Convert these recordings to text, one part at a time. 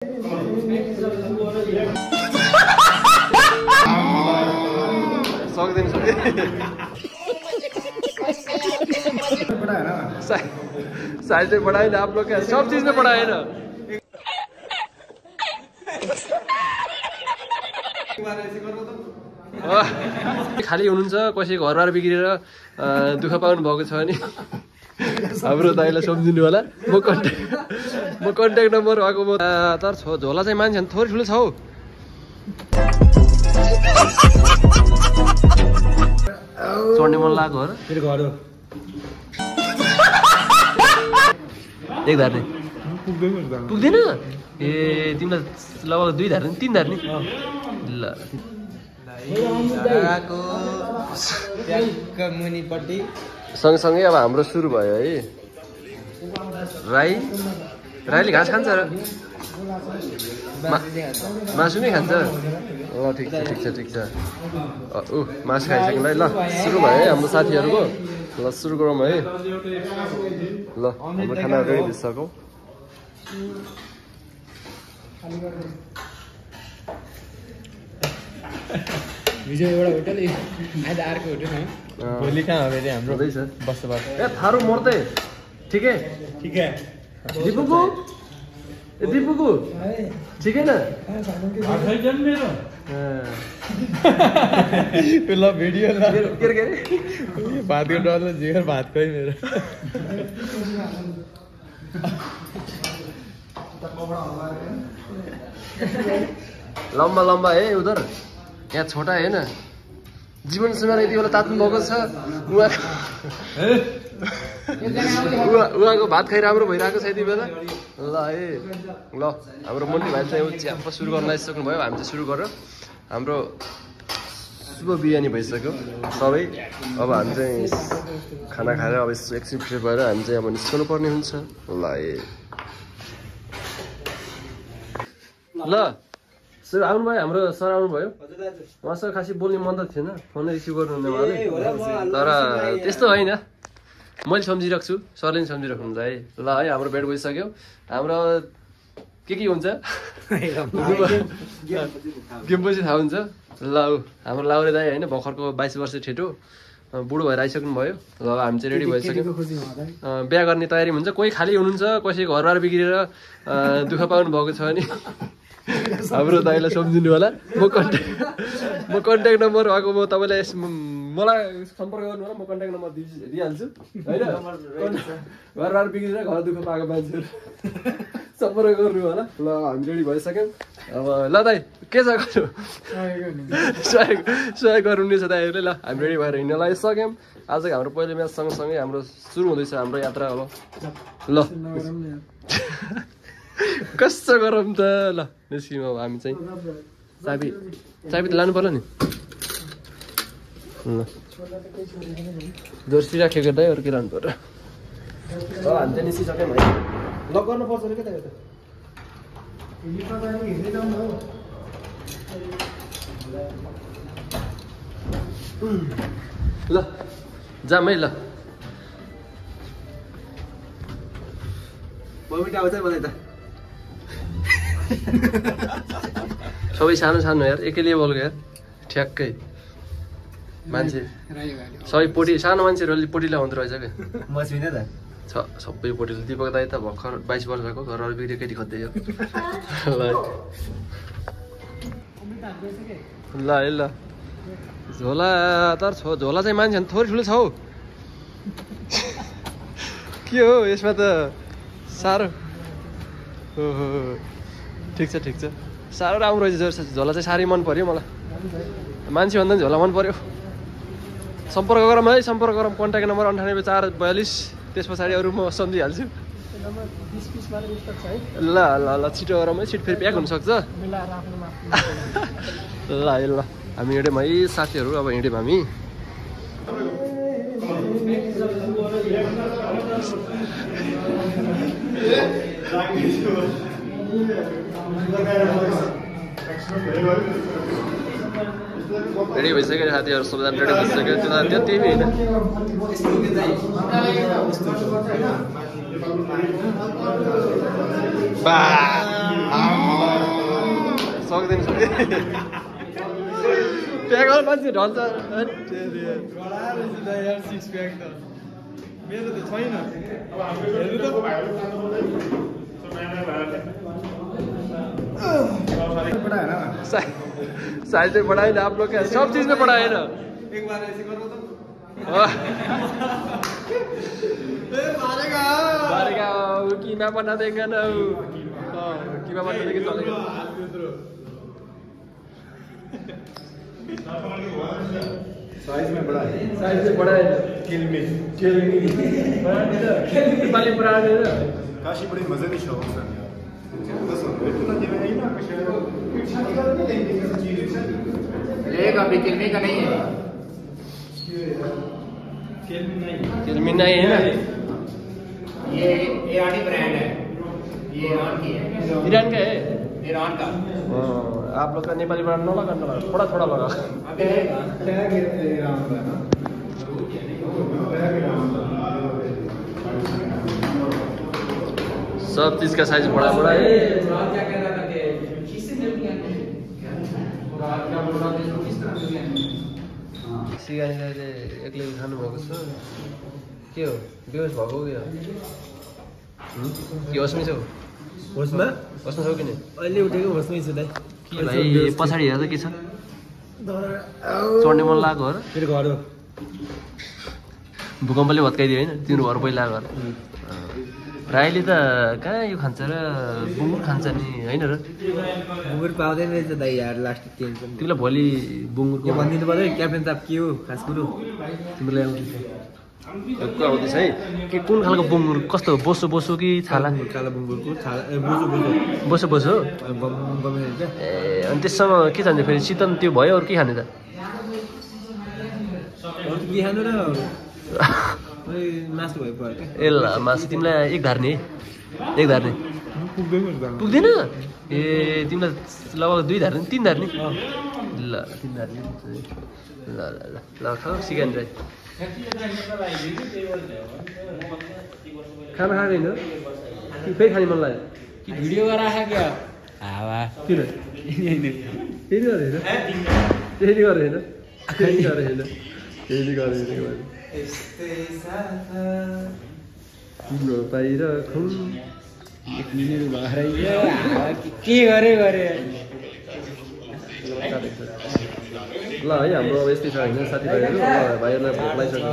सक्दैन साइज में बढ़ाए ना आप लोग क्या सब चीज में बढ़ाए ना खाली हुनुहुन्छ कसैको घरबार बिग्रेर दुःख पाउनु भएको छ भने हाम्रो दाइलाई सम्झिनु होला म कन्ट्याक्ट नम्बर भएको म तर झोला चाहिँ मान्छे थोरै ठुलो छ हौ चढ्ने मन लाग्यो हो फेरि घर हो एक धार्ने पुग्दैन ए तिमीलाई लगभग 2 धार्ने 3 धार्ने ल मुनिपट्टि सँगसँगै अब हाम्रो सुरु भयो है राईले घाँस खान्छ र मासु नै खान्छ ल ठिक छ मासु खाइसक्यो ल सुरु भयो है हाम्रो साथीहरूको ल सुरु गरौँ है ल हाम्रो खाना रेडी भइसक्यो हिजो एउटा होटल आज अर्को होटल है भोलि कहाँ हो फेरि हाम्रो हुँदैछ बस्दै ए थारू मर्दै ठिकै दिपुको ठिकै न ल भिडियो ल के भातको डल्लो जिगर भात खोइ मेरो लम्बा है उधर यहाँ छोटा है ना जीवन सुनार यति बेला तात्नु भएको छ उहाँको भात खाइ राम्रो भइरहेको छ यति बेला ल है ल हाम्रो मन्टी भाइ चाहिँ च्याप्प सुरु गर्न लागिसक्नु भयो हामी चाहिँ सुरु गरेर हाम्रो शुभ बिरयानी भइसक्यो सबै अब हामी चाहिँ खाना खाएर अब एकछिन फ्रेस भएर हामी चाहिँ अब निस्कनु पर्ने हुन्छ ल है ल सर आउनुभयो हाम्रो सर आउनुभयो उहाँसँग खासै बोल्ने मन त थिएन फोन रिसिभ गर्नुहुन्न उहाँले तर त्यस्तो होइन मैले सम्झिरहेको छु सरले पनि सम्झिराख्नुहुन्छ है ल है हाम्रो भेट भइसक्यो हाम्रो के हुन्छ गेमपछि थाहा हुन्छ ल हाम्रो लाउरे दाइ होइन भर्खरको 22 वर्ष ठेटो बुढो भएर आइसक्नु भयो ल हामी चाहिँ रेडी भइसक्यो बिहा गर्ने तयारी हुन्छ कोही खाली हुनुहुन्छ कसैको घरबार बिग्रेर दुःख पाउनु भएको छ भने हाम्रो दाइलाई सम्झिनु होला म कन्ट्याक्ट नम्बर भएको म तपाईँलाई मलाई सम्पर्क गर्नु होला म कन्ट्याक्ट नम्बर दिइहाल्छु होइन घरबार बिग्रेर घर दुःख पाएको मान्छेहरू सम्पर्क गर्नु होला ल हामी रेडी भइसक्यौँ अब ल दाइ के छ गर्नु सहयोग गर्नुहुनेछ दाइहरूले ल हामी रेडी भएर हिँड्न लागिसक्यौँ आजको हाम्रो पहिलो म्याच सँगसँगै हाम्रो सुरु हुँदैछ हाम्रो यात्रा अब ल कस्तो गरम त ल निस्क्यौँ अब हामी चाहिँ चाबी त लानु पर्ला नि ल जर्सी राखेको दाइ अरू के लानु पर्यो हामी चाहिँ निस्किसक्यौँ है लक गर्नुपर्छ अरे के त ल जाम है ल बमिट आउँछ मलाई त सबै सानो यार एकै लेभलको यार ठ्याक्कै मान्छे सबै पोटी सानो मान्छेहरूले पोटी लगाउँदो रहेछ क्या म छुइनँ त सबै पोटीले दिपक दाइ त भर्खर 22 वर्षको घरहरू बिग्रियो केटी खोज्दै हो ल है ल झोला तर झोला चाहिँ मान्छे थोरै ठुलो छ हौ के हो यसमा त साह्रो ओहो ठिक छ साह्रो राम्रो रहेछ झोला चाहिँ साह्रै मन पर्यो मलाई मान्छे भन्दा पनि झोला मन पर्यो सम्पर्क गरौँ है कन्ट्याक्ट नम्बर 98 442 त्यस पछाडि अरू म सम्झिहाल्छु ल छिटो गरौँ है सिट फेरि प्याक हुनसक्छ ल हामी हिँड्यौँ है साथीहरू अब हिँड्यौँ हामी रेडी भइसक्यो साथीहरू सबैजना रेडी भइसक्यो त्यो त्यति होइन सक्दैन प्याक मान्छे ढल्छ मेरो त छैन साइज में बढ़ाए ना आप लोग क्या सब चीज में बढ़ाए ना एक बार ऐसे करो तो मारेगा वो कीमा बना देगा ना कीमा बना देगा चलेगा साइज में बड़ा है किल मी नेपाली ब्रान्ड है ना काशी बड़ी मजे नहीं शो एक अभी किलमी का नहीं है किलमी नहीं है ना ये ईरानी ब्रांड है ये ईरान की है ईरान का है ईरान का आप लोग का नेपाली ब्रांड न लगा थोड़ा थोड़ा लगा सब चीज का साइज बड़ा बड़ा है सिगानीले एक्लै खानुभएको छ के हो बेहोस भएको उयो के होसमै छौ होसमा छौ कि नि अहिले उठेको होसमै छु दाइ के भाइ पछाडि हेर्दा के छ चढ्ने मन लागेको हो र मेरो घर हो भूकम्पले भत्काइदियो होइन तिम्रो घर पहिला घर राईले त कहाँ यो खान्छ र बुङ्गुर खान्छ नि होइन र बुङ्गुर पाउँदैन रहेछ दाइ यार लास्ट टेन्सन तिमीलाई भोलि बुङ्गुरको भनिदिनु पर्यो क्याप्टेन साहब के हो खास कुरो तिमीलाई आउँदैछ है के कुन खालको बुङ्गुर कस्तो बोसो बोसो कि छाला कालो बुङ्गुरको छाला बोसो बोसो बोसो बोसो गमेर ए अनि त्यससँग के खान्छ फेरि चितन त्यो भयो अरू के खाने त के खानु र मासु भयो पर्यो ए ल मासु तिमीलाई एक धार्ने पुग्दैन ए तिमीलाई लगभग 2 धार्ने 3 धार्ने ल 3 धार्ने ल ल ल ल खाऊ सिकान राई खाना खाएको होइन कि फेरि खाने मन लाग्यो कि भिडियो गराखा क्या हावा किन फेरि गरेर तिम्रो पाइरखौँ के गरे ल है हाम्रो अब यस्तै छ होइन साथीभाइहरू भाइहरूलाई भोक लगाइसक्यो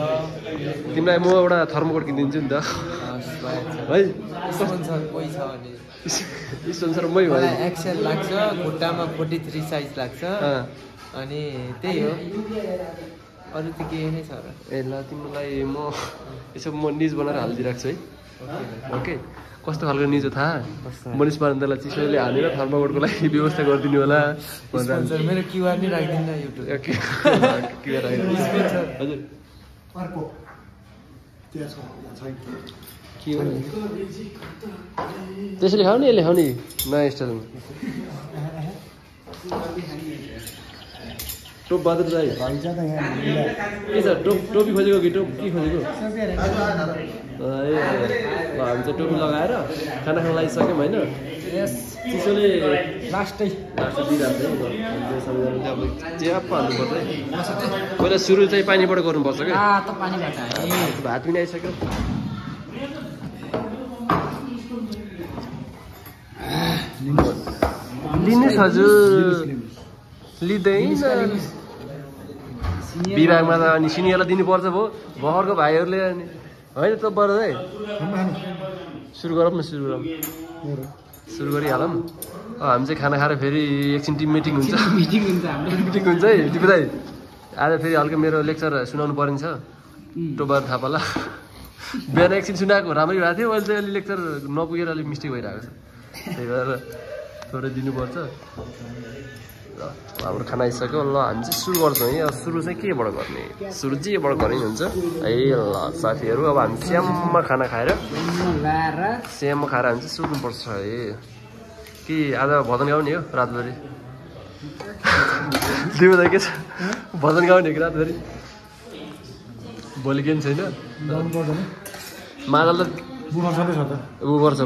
तिमीलाई म एउटा थर्मोकोट किनिदिन्छु नि त है कोही छ भने संसार मै भयो एक्सेल लाग्छ खुट्टामा 43 साइज लाग्छ अनि त्यही हो अरू त के नै छ र ए ल तिमीलाई म यसो म निज बनाएर हालिदिइराख्छु है ओके कस्तो खालको निज हो थाहा मनिष पारन्तलाई चिसोले हालेर थर्मोकोटको लागि व्यवस्था गरिदिनु होला मेरो क्युआर नै राखिदिनु युट्युब हजुर त्यसैले खाऊ नि यसले खाऊ नि नयाँ स्टाइलमा टोप बहादुर राई के छ टोपी खोजेको कि टोप के खोजेको ए ल हामी चाहिँ टोपी लगाएर खाना खान लागिसक्यौँ होइन चिसोले लास्टै दिइरहेको छ अब च्याप हाल्नुपर्छ है पहिला सुरु चाहिँ पानीबाट गर्नुपर्छ क्या भात पनि आइसक्यो लिनुहोस् हजुर लिँदैन विभागमा त अनि सिनियरलाई दिनुपर्छ भयो भर्खरको भाइहरूले अनि होइन त बर है सुरु गरौँ न सुरु गरिहालौँ हामी चाहिँ खाना खाएर फेरि एकछिन टिम मिटिङ हुन्छ है टिपी दाइ आज फेरि हल्का मेरो लेक्चर सुनाउनु परिन्छ टोबार थापालाई बिहान एकछिन सुनाएको राम्रै भएको थियो अहिले चाहिँ अलि लेक्चर नपुगेर अलिक मिस्टेक भइरहेको छ त्यही भएर थोरै दिनुपर्छ ल हाम्रो खाना आइसक्यो ल हामी चाहिँ सुरु गर्छौँ है सुरु चाहिँ केबाट गर्ने सुरु जेबाट गर्ने हुन्छ है ल साथीहरू अब हामी स्याममा खाना खाएर स्याममा खाएर हामी चाहिँ सुत्नुपर्छ है कि आज भजन गाउने हो रातभरि तिम्रो के छ भजन गाउने कि रातभरि भोलि गेम छैन बुफर छ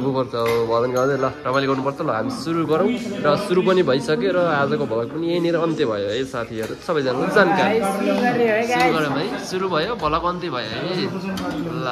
भजन गाउँदै ल रमाइलो गर्नुपर्छ ल हामी सुरु गरौँ र सुरु पनि भइसक्यो र आजको भ्लग पनि यहीँनिर अन्त्य भयो है साथीहरू सबैजना जानकारी सुरु गरौँ है सुरु भयो भ्लग अन्त्य भयो है ल